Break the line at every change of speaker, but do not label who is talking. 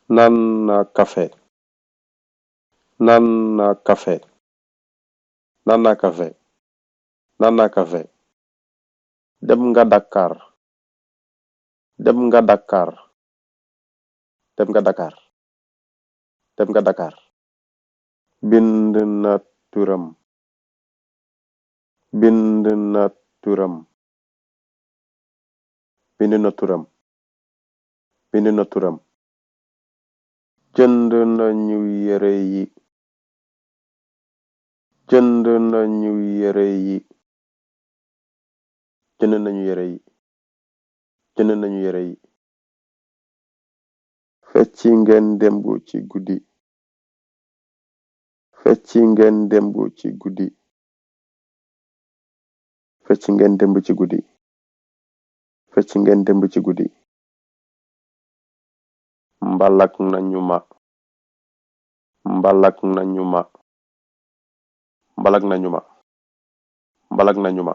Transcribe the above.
naan naa kafe naan naa kafe naan naa kafe naan naa kafe dem nga Dakar dem nga Dakar dem nga Dakar dem nga Dakar bind na turam bind na turam bind na turam bind na turam jënd nañu yére yi jënd nañu yére yi jënd nañu yére yi jënd nañu yére yi fecci ngeen démb ci guddi fecci ngeen démb ci guddi fecci ngeen démb ci guddi fecci ngeen démb ci guddi mbalak nañu ma mbalak nañu ma mbalak nañu ma mbalak nañu ma